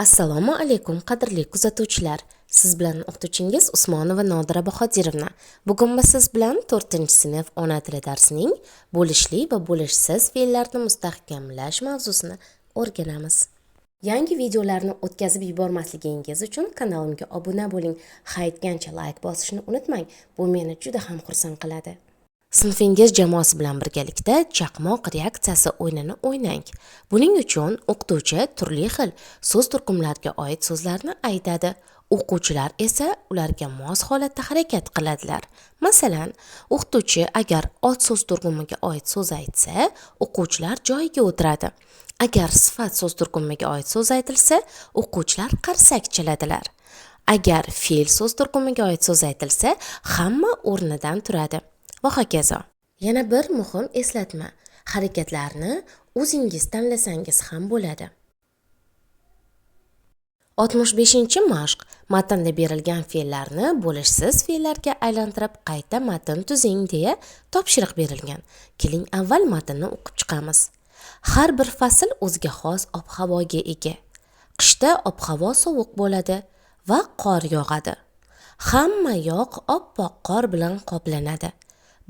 Assalomu alaykum, qadrli kuzatuvchilar! Siz bilan o'qituvchingiz Usmonova Nodira Bahodirovna. Bugun biz siz bilan 4-sinf ona tili darsining bo'lishli va bo'lishsiz fe'llarni mustahkamlash mavzusini o'rganamiz. Yangi videolarni o'tkazib yubormasligingiz uchun kanalimga obuna bo'ling. Ha aytgancha layk bosishni unutmang. Bu meni juda ham xursand qiladi. Sinfingiz jamoasi bilan birgalikda chaqmoq reaksiyasi o'yinini o'ynang. Buning uchun o'qituvchi turli xil so'z turkumlariga oid so'zlarni aytadi. O'quvchilar esa ularga mos holatda harakat qiladilar. Masalan, o'qituvchi agar ot so'z turkumiga oid so'z aytsa, o'quvchilar joyiga o'tiradi. Agar sifat so'z turkumiga oid so'z aytilsa, o'quvchilar qarsak chaladilar. Agar fe'l so'z turkumiga oid so'z aytilsa, hamma o'rnidan turadi. Va hokazo. Yana bir muhim eslatma. Harakatlarni o'zingiz tanlasangiz ham bo'ladi. 65-mashq. Matnda berilgan fe'llarni bo'lishsiz fe'llarga aylantirib qayta matn tuzing deya topshiriq berilgan. Keling, avval matnni o'qib chiqamiz. Har bir fasl o'ziga xos ob-havoga ega. Qishda ob-havo sovuq bo'ladi va qor yog'adi. Hamma yoq oppoq qor bilan qoplanadi.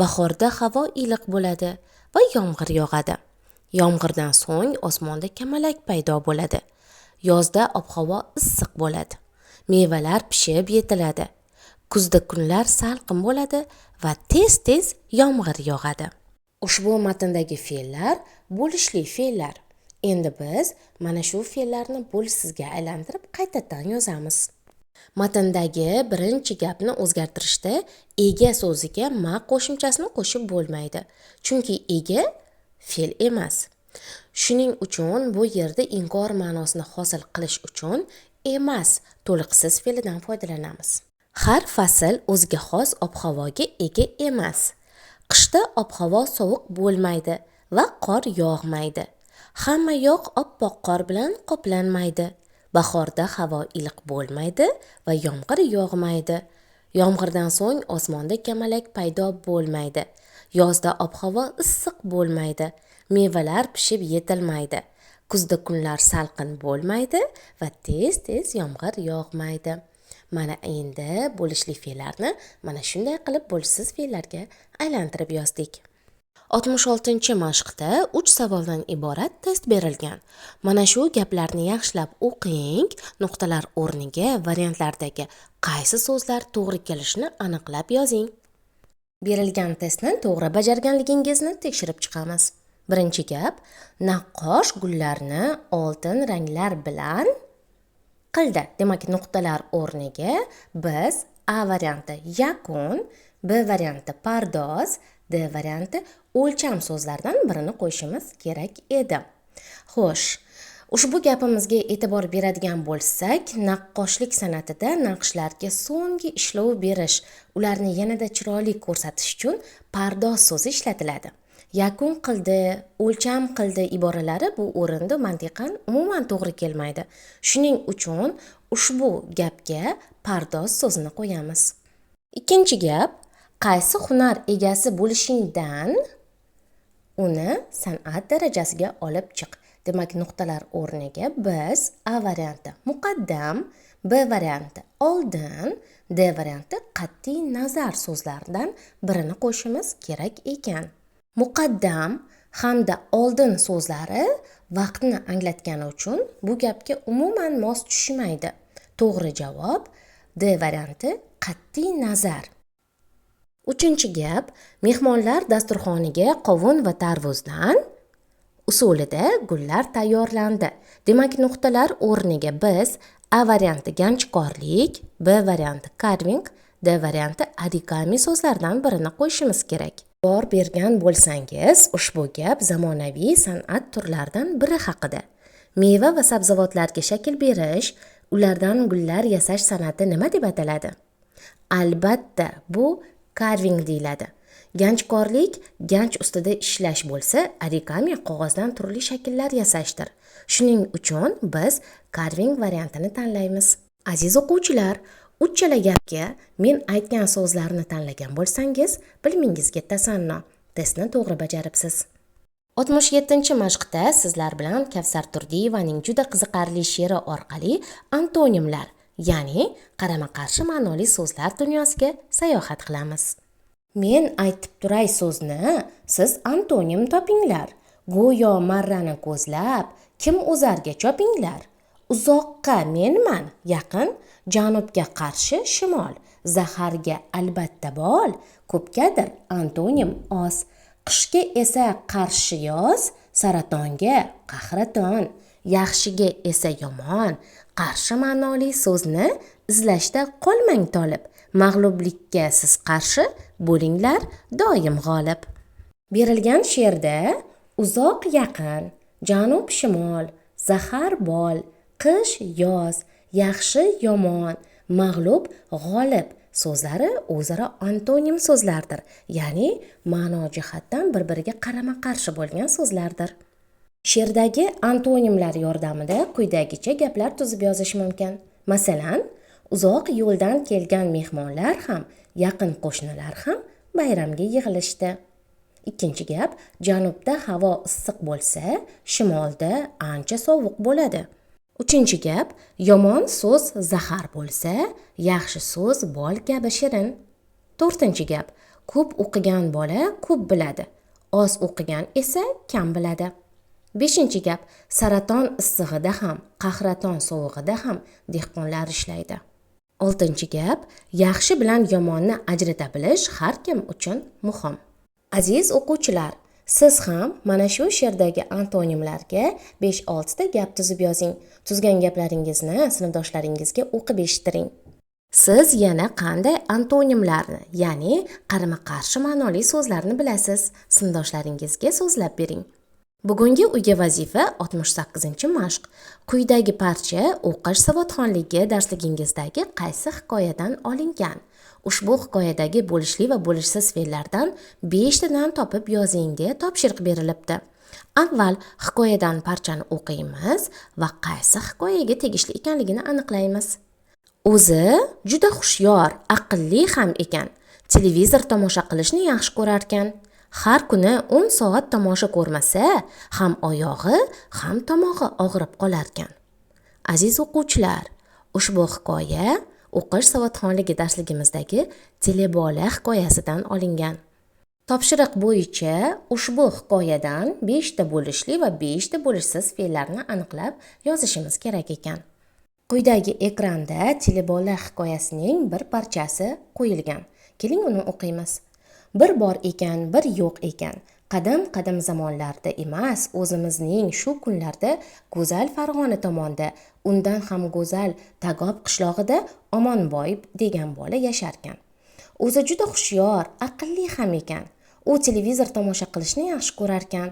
Bahorda havo iliq bo'ladi va yomg'ir yog'adi. Yomg'irdan so'ng osmonda kamalak paydo bo'ladi. Yozda ob-havo issiq bo'ladi. Mevalar pishib yetiladi. Kuzda kunlar salqin bo'ladi va tez-tez yomg'ir yog'adi. Ushbu matndagi fe'llar bo'lishli fe'llar. Endi biz mana shu fe'llarni bo'lishsizga aylantirib qaytadan yozamiz. Matndagi birinchi gapni o'zgartirishda ega so'ziga ma qo'shimchasini qo'shib bo'lmaydi. Chunki ega fe'l emas. Shuning uchun bu yerda inkor ma'nosini hosil qilish uchun emas to'liqsiz fe'lidan foydalanamiz. Har fasl o'ziga xos ob-havoga ega emas. Qishda ob-havo sovuq bo'lmaydi va qor yog'maydi. Hamma yoq oppoq qor bilan qoplanmaydi. Bahorda havo iliq bo'lmaydi va yomg'ir yog'maydi. Yomg'irdan so'ng osmonda kamalak paydo bo'lmaydi. Yozda ob-havo issiq bo'lmaydi. Mevalar pishib yetilmaydi. Kuzda kunlar salqin bo'lmaydi va tez-tez yomg'ir yog'maydi. Mana endi bo'lishli fe'llarni mana shunday qilib bo'lishsiz fe'llarga aylantirib yozdik. 66-mashqda 3 savoldan iborat test berilgan. Mana shu gaplarni yaxshilab o'qing, nuqtalar o'rniga variantlardagi qaysi so'zlar to'g'ri kelishini aniqlab yozing. Berilgan testni to'g'ri bajarganligingizni tekshirib chiqamiz. Birinchi gap: naqqosh gullarni oltin ranglar bilan qildi. Demak, nuqtalar o'rniga biz A varianti yakun, B varianti pardoz, D varianti o'lcham so'zlaridan birini qo'yishimiz kerak edi. Xo'sh, ushbu gapimizga e'tibor beradigan bo'lsak, naqqoshlik san'atida naqshlarga so'nggi ishlov berish, ularni yanada chiroyli ko'rsatish uchun pardoz so'zi ishlatiladi. Yakun qildi, o'lcham qildi iboralari bu o'rinda mantiqan umuman to'g'ri kelmaydi. Shuning uchun ushbu gapga pardoz so'zini qo'yamiz. Ikkinchi gap: qaysi hunar egasi bo'lishingdan uni san'at darajasiga olib chiq. Demak, nuqtalar o'rniga biz A varianti muqaddam, B varianti oldin, D varianti qat'iy nazar so'zlaridan birini qo'shishimiz kerak ekan. Muqaddam hamda oldin so'zlari vaqtni anglatgani uchun bu gapga umuman mos tushmaydi. To'g'ri javob D varianti qat'iy nazar. Uchinchi gap: mehmonlar dasturxoniga qovun va tarvuzdan usulida gullar tayyorlandi. Demak, nuqtalar o'rniga biz A varianti ganchkorlik, B varianti karving, D varianti origami so'zlaridan birini qo'yishimiz kerak. E'tibor bergan bo'lsangiz, ushbu gap zamonaviy san'at turlaridan biri haqida. Meva va sabzavotlarga shakl berish, ulardan gullar yasash san'ati nima deb ataladi? Albatta, bu karving deyiladi. Ganchkorlik ganch ustida ishlash bo'lsa, origami qog'ozdan turli shakllar yasashdir. Shuning uchun biz karving variantini tanlaymiz. Aziz o'quvchilar, uchala gapga men aytgan so'zlarni tanlagan bo'lsangiz, bilimingizga tasanno. Testni to'g'ri bajaribsiz. 67-mashqda sizlar bilan Kavsar Turdiyevaning juda qiziqarli she'ri orqali antonimlar, ya'ni qarama-qarshi ma'noli so'zlar dunyosiga sayohat qilamiz. Men aytib turay so'zni, siz antonim topinglar. Go'yo marrani ko'zlab, kim o'zarga chopinglar. Uzoqqa menman, yaqin, janubga qarshi shimol, zaharga albatta bol, ko'pgadir antonim oz. Qishga esa qarshi yoz, saratonga qahraton, yaxshiga esa yomon. Qarshi ma'noli so'zni izlashda qolmang tolib. Mag'lublikka siz qarshi bo'linglar doim g'olib. Berilgan she'rda uzoq yaqin, janub shimol, zahar bol, qish yoz, yaxshi yomon, mag'lub g'olib so'zlari o'zaro antonim so'zlardir, ya'ni ma'no jihatdan bir-biriga qarama-qarshi bo'lgan so'zlardir. She'rdagi antonimlar yordamida quyidagicha gaplar tuzib yozish mumkin. Masalan, uzoq yo'ldan kelgan mehmonlar ham, yaqin qo'shnilar ham bayramga yig'ilishdi. Ikkinchi gap, janubda havo issiq bo'lsa, shimolda ancha sovuq bo'ladi. Uchinchi gap, yomon so'z zahar bo'lsa, yaxshi so'z bol kabi shirin. To'rtinchi gap, ko'p o'qigan bola ko'p biladi, oz o'qigan esa kam biladi. Beshinchi gap, saraton issig'ida ham, qahraton sovug'ida ham dehqonlar ishlaydi. Oltinchi gap, yaxshi bilan yomonni ajrata bilish har kim uchun muhim. Aziz o'quvchilar, siz ham mana shu she'rdagi antonimlarga 5-6 ta gap tuzib yozing. Tuzgan gaplaringizni sinfdoshlaringizga o'qib eshittiring. Siz yana qanday antonimlarni, ya'ni qarama-qarshi ma'noli so'zlarni bilasiz? Sinfdoshlaringizga so'zlab bering. Bugungi uyga vazifa 68-mashq. Quyidagi parcha o'qish savodxonligi darsligingizdagi qaysi hikoyadan olingan? Ushbu hikoyadagi bo'lishli va bo'lishsiz fe'llardan 5 tadan topib yozing deya topshiriq berilibdi. Avval hikoyadan parchani o'qiymiz va qaysi hikoyaga tegishli ekanligini aniqlaymiz. O'zi juda hushyor, aqlli ham ekan. Televizor tomosha qilishni yaxshi ko'rarkan. Har kuni 10 soat tomosha ko'rmasa, ham oyog'i, ham tomog'i og'rib qolarkan. Aziz o'quvchilar, ushbu hikoya o'qish savodxonligi darsligimizdagi Telebola hikoyasidan olingan. Topshiriq bo'yicha ushbu hikoyadan 5 ta bo'lishli va 5 ta bo'lishsiz fe'llarni aniqlab yozishimiz kerak ekan. Quyidagi ekranda Telebola hikoyasining bir parchasi qo'yilgan. Keling, uni o'qiymiz. Bir bor ekan, bir yo'q ekan. Qadim-qadim zamonlarda emas, o'zimizning shu kunlarda go'zal Farg'ona tomonda, undan ham go'zal Tagob qishlog'ida Omonboy degan bola yasharkan. O'zi juda hushyor, aqlli ham ekan. U televizor tomosha qilishni yaxshi ko'rarkan.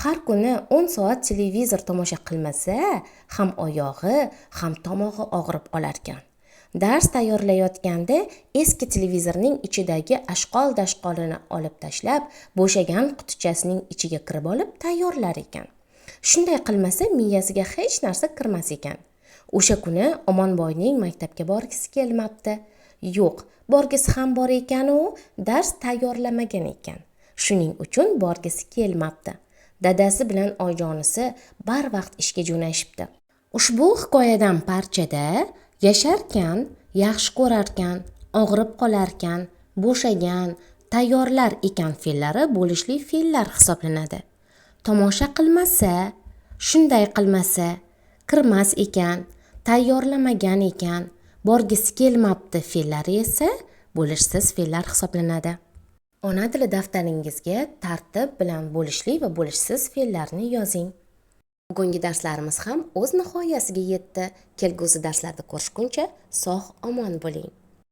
Har kuni 10 soat televizor tomosha qilmasa, ham oyog'i, ham tomog'i og'rib qolarkan. Dars tayyorlayotganda eski televizorning ichidagi ashqol-dashqolini olib tashlab, bo'shagan qutichasining ichiga kirib olib tayyorlar ekan. Shunday qilmasa miyasiga hech narsa kirmas ekan. O'sha kuni Omonboyning maktabga borgisi kelmabdi. Yo'q, borgisi ham bor ekan-u, dars tayyorlamagan ekan. Shuning uchun borgisi kelmabdi. Dadasi bilan oyjonisi barvaqt ishga jo'nashibdi. Ushbu hikoyadan parchada yasharkan, yaxshi ko'rarkan, og'rib qolarkan, bo'shagan, tayyorlar ekan fe'llari bo'lishli fe'llar hisoblanadi. Tomosha qilmasa, shunday qilmasa, kirmas ekan, tayyorlamagan ekan, borgisi kelmabdi fe'llari esa bo'lishsiz fe'llar hisoblanadi. Ona tili daftaringizga tartib bilan bo'lishli va bo'lishsiz fe'llarni yozing. Bugungi darslarimiz ham o'z nihoyasiga yetdi. Kelgusi darslarda ko'rishguncha sog' omon bo'ling.